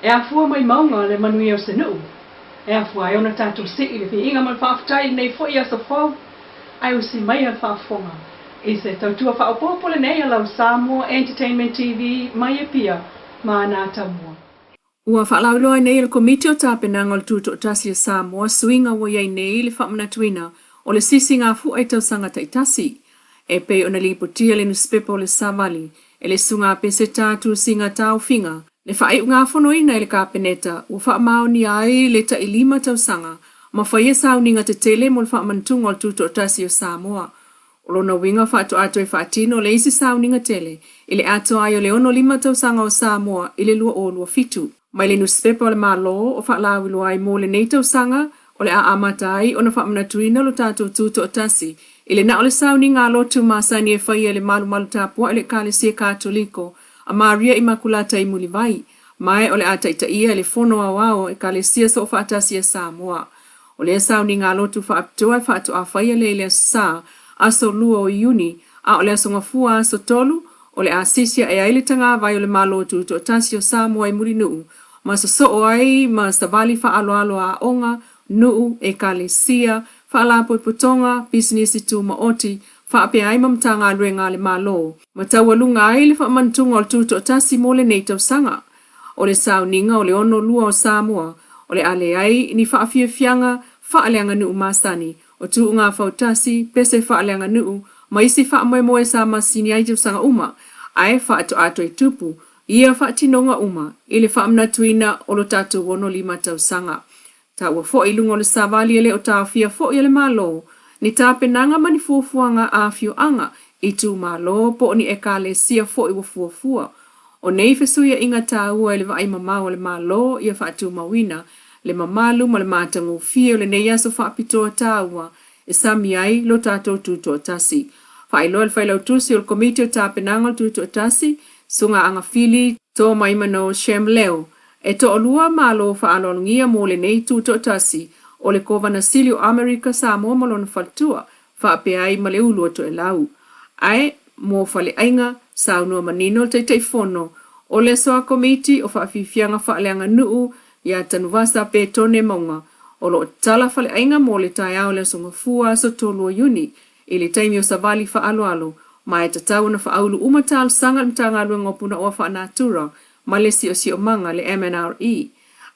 E afua mai mauga le manuia o se nuu, e afua ai ona tatou sii le viiga ma le faafetai i lenei foi aso fou, ae usi maia le faafofoga i se tautua faaopoopo lenei a lau Samoa Entertainment TV mai Apia ma ana atamua. Ua faalauiloa ai nei e le Komiti o Tapenaga o le Tutoatasi o Samoa suiga ua i ai nei le faamanatuina o le sisigafua i tausaga taitasi e pei ona lipotia le nusipepa o le Savali e le Susuga a Peseta Tusiga Taofiga Le faaiugafonoina e le Kapeneta ua faamaonia ai le tailima tausaga ma faia sauniga tetele mo le faamanatuga o le Tutoatasi o Samoa. O lona uiga faatoa toe faatino le isi sauniga tele i le atoa ai o le 65 tausaga o Samoa i le 2027. Mai le Nusipepa o le Malo o faalauiloa ai mo lenei tausaga o le a amata ai ona faamanatuina lo tatou Tutoatasi i le na o le sauniga a lotu masani e faia e le malumalu tapuai o le Ekalesia Katoliko a Maria Imakulata i Mulivai, ma o le a taitaia e le Fono Aoao o Ekalesia Soofaatasi a Samoa. O lea sauniga lotu faapitoa e faatoa faia lea i le Aso Sa, aso 2 o Iuni, a o le Aso Gafua aso 3, o le a sisi ae ai le tagavai o le Malo Tutoatasi o Samoa i Mulinuu, ma sosoo ai ma savali faaaloalo a aoga, nuu, ekalesia, faalapotopotoga, pisinisi tumaoti, faapea ai ma Matagaluega a le Malo, ma taualuga ai le faamanatuga o le Tutoatasi mo lenei tausaga. O le sauniga o le 62 o Samoa, o le a leai ni faafiafiaga faaleaganuu masani, o tuuga fautasi, pese faaleaganuu, ma isi faamoemoe sa masini ai tausaga uma, ae faatoa toe tupu ia faatinoga uma i le faamanatuina o lo tatou 65 tausaga. Taua foi i luga o le savali e le o taofia foi e le Malo ni tapenaga ma ni fuafuaga a afioaga, itumalo po o ni ekalesia foi ua fuafua. O nei fesuiaiga taua i le vaai mamao a le Malo ia faatumauina le mamalu ma le matagofie o lenei aso faapitoa taua e sami ai lo tatou Tutoatasi. Faailoa e le Failautusi o le Komiti o Tapenaga o le Tutoatasi, Susuga Agafili Tomaimano Shem Leo, e toalua Malo faaaloalogia mo lenei Tutoatasi, o le Kovana Sili o Amerika Samoa ma lona faletua, faapea ai ma le ulu o Toelau. Ae, mo Faleaiga, saunoa manino le Taitaifono o le Aso a Komiti o Faafiafiaga Faaleaganuu ia Tanuvasa Petone Mauga, o lo o tatala Faleaiga mo le taeao o le Aso Gafua aso 3 o Iuni, i le taimi o savali faaaloalo, ma e tatau ona faaulu uma talosaga i le Matagaluega o Punaoa Faanatura ma le Siosiomaga, le MNRE.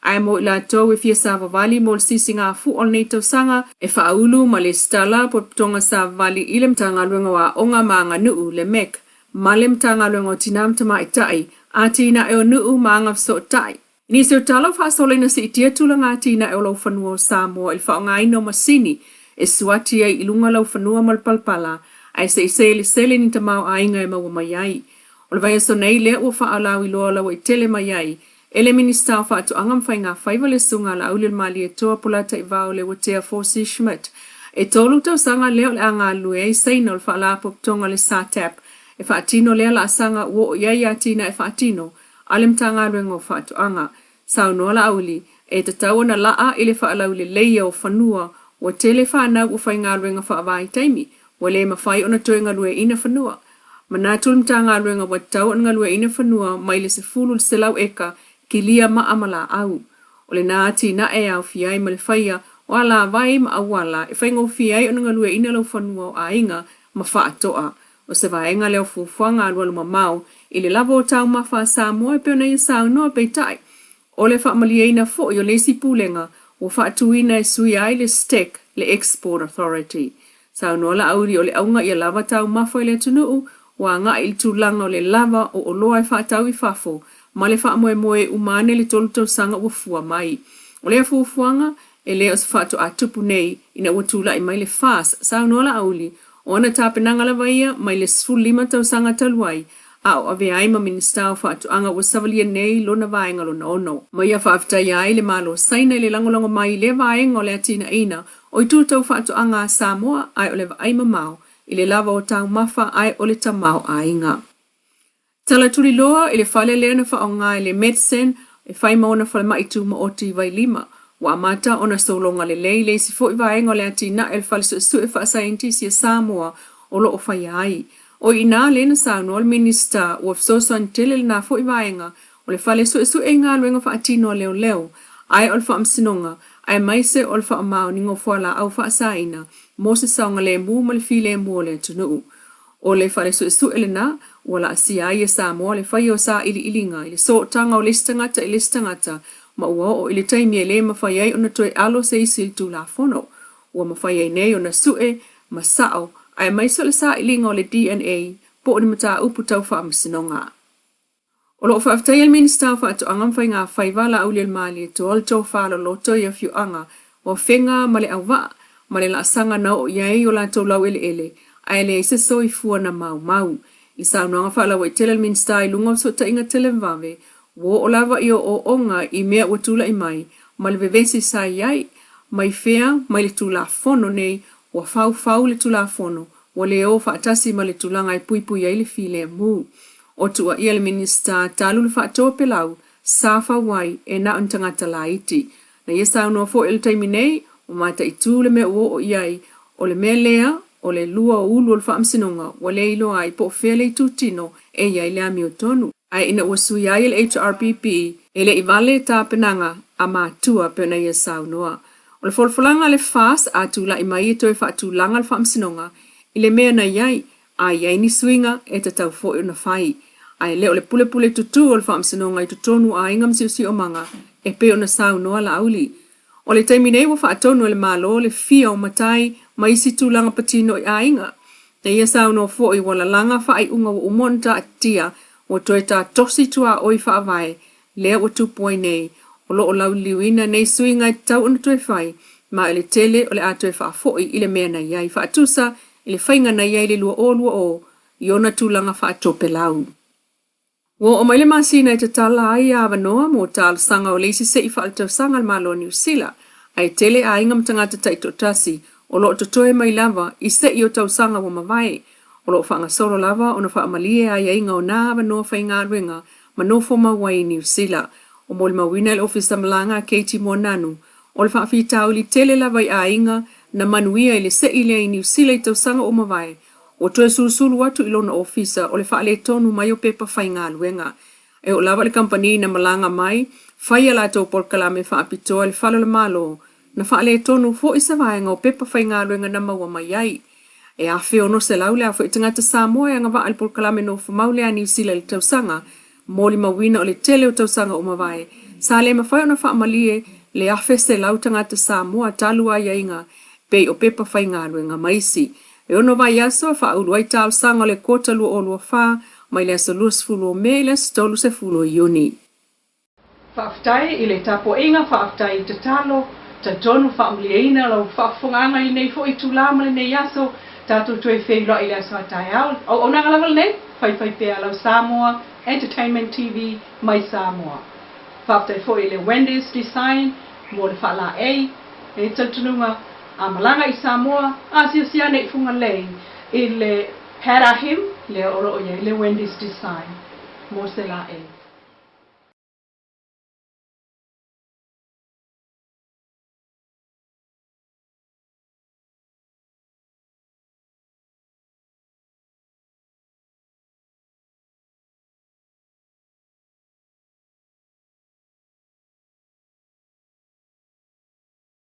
Ae mo i latou e fia savavali mo le sisigafua o lenei tausaga, e faaulu ma lesitala potopotoga savavali i le Matagaluega o Aoga ma Aganuu, le MEC, ma le Matagaluega o Tina ma Tamaitai, Atinae o Nuu ma Agafesootai. I nisi o tala ua faasolo ina siitia tulaga atinae o laufanua o Samoa i le faaaogaina o masini e suati ai i luga laufanua ma le palapala ae se i selesele ni tamaoaiga e maua mai ai. O le vaiaso nei lea ua faalauiloa lauaitele mai ai e le Minisita o Faatoaga ma Faiga Faiva le Susuga a Laauli-o-le-Malietoa Polataivao Leuatea Fosi Schmidt. E tolu tausaga lea o le a galulue ai Saina o le Faalapotopotoga le SATAP e faatino lea laasaga ua oo i ai atinae faatino a le Matagaluega o Faatoaga. Saunoa Laauli, e tatau ona laa i le faalauleleia o fanua ua tele fanau ua faigaluega faavaitaimi, ua le mafai ona toe galueaiina fanua. Manatu le Matagaluega ua tatau ona galueaiina fanua mai le 10 i le 100 eka kilia maa ma laau. O lena atinae e aofia ai ma le faia o alavai ma auala e faigofie ai ona galueaiina laufanua o aiga ma faatoa. O se vaega lea o fuafuaga alualu mamao i le lava o taumafa a Samoa e pei ona ia saunoa peitai o le faamalieina foi o le isi pulega ua faatuina e suia ai le STEC le Export Authority. Saunoa Laauli o le auga ia lava taumafa i le atunuu ua agai i le tulaga o le lava o oloa e faatau i fafo ma le faamoemoe uma ane le tolu tausaga ua fua mai. O lea fuafuaga e le o se faatoa tupu nei ina ua tulai mai le FAS, saunoa Laauli, o ana tapenaga lava ia mai le 15 tausaga talu ai, a o avea ai ma Minisita o Faatoaga ua savalia nei lona vaega lona ono. Ma ia faafetaia ai le Malo o Saina i le lagolago mai i lea vaega o le atinaeina o itu tau faatoaga a Samoa ae o le vaai mamao i le lava o taumafa ae o le tamaoaiga. Tala tuliloa i le fale lea na faaaoga e le Medcen e fai ma ona falemai tumaoti i Vailima. Ua amata ona sologa lelei le isi foi vaega o le atinae o le fale suesue faasaienitisi a Samoa o lo o faia ai. O i ina lea na saunoa le Minisita ua fesoasoani tele lena foi vaega O le fale suesue i galuega faatino a leoleo, ae o le faamasinoga, aemaise o le faamaoniga o fualaau faasaina mo se saogalemu ma le filemu o le atunuu. O le fale suesue lena ua laasia ai e Samoa le faia o sailiiliga i le sootaga o le isi tagata i le isi tagata ma ua oo i le taimi e le mafai ai ona toe alo se isi i le Tulafono. Ua mafai ai nei ona sue ma sao aemaise o le sailiga o le DNA po o ni mataupu tau faamasinoga. O lo o faafetaia le Minisita o Faatoaga ma Faiga Faiva Laaulialemalietoa le tofa loloto i afioaga o Afega ma Leauvaa ma le laasaga na oo i ai o latou laueleele ae leai se soifua na maumau. I le saunoaga faalauaitele a le Minisita i luga o fesootaiga televavave, ua oo lava i ooooga i mea ua tulai mai ma le vevesi sa i ai, mai fea mai le Tulafono nei ua faufau le Tulafono ua le o faatasi ma le tulaga e puipui ai le filemu. O tuuaia le Minisita talu le faatopelau sa fau ai e na o ni tagata laiti. Na ia saunoa foi o le taimi nei, ua mataitu le mea ua oo i ai, o le mea lea o le lua o ulu o le faamasinoga ua le iloa ai po o fea le itutino e i ai le amiotonu. Ae ina ua suia ai le HRPP, e le i vale tapenaga a matua pei ona ia saunoa. O le folafolaga a le FAST a tulai mai e toe faatulaga le faamasinoga i le mea na i ai, a i ai ni suiga e tatau foi ona fai. Ae le o le pulepule tutū o le faamasinoga i totonu o aiga ma siosiomaga e pei ona saunoa Laauli. O le taimi nei ua faatonu e le Malo le fia o matai ma isi tulaga patino i aiga. Na ia saunoa foi ua lalaga faaiuga ua uma ona taatitia ua toe tatosi tuaoi faavae lea ua tupu ai nei. O lo o lauliliuina nei suiga e tatau ona toe fai, ma o le tele o le a toe faafoi i le mea na i ai faatusa i le faiga na i ai i le 2020 i ona tulaga faatopelau. Ua oo mai le masina e tatala ai avanoa mo talosaga o le isi se'i faaletausaga a le Malo o Niu Sila, ae tele aiga ma tagata taitoatasi o lo o totoe mai lava i se'i o tausaga ua mavae. O lo o faagasolo lava ona faamalie aiaiga o nā avanoa faigaluega ma nofo mau ai i Niu Sila. O molimauina e le Ofisa Malaga a Katie Moananu, o le faafitauli tele lava i aiga na manuia i le se'i lea i Niu Sila i tausaga ua mavae, ua toe sulusulu atu i lona ofisa o le faaletonu mai o pepa faigaluega. E oo lava i le kamupani na malaga mai, fai a latou polokalame faapitoa i le fale o le Malo, na faaletonu foi se vaega o pepa faigaluega na maua mai ai. E 1,600 le aofai o tagata Samoa e agavaa i le polokalame nofomau lea a Niu Sila i le tausaga, molimauina o le tele o tausaga ua mavae, sa le mafai ona faamalie le 1,100 tagata Samoa talu aiaiga pei o pepa faigaluega ma isi. E ono vaiaso e faaulu ai talosaga o le quota 2024 mai le aso 20 o Me i le aso 30 o Iuni. Faafetai i le tapuaiga, faafetai i tatalo, talitonu faamalieina lau faafofogaaga i lenei foi itula ma lenei aso, tatou toe feiloai i le aso a taeao. Auaunaga lava lenei, faifai pea lau Samoa Entertainment TV mai Samoa. Faafetai foi i le Wendy's Design mo le faalaei, e talitonuga a malaga i Samoa, asiasi ane i Fugalei i le Pat Ahim lea o lo o i ai le Wendy's Design mo se laei.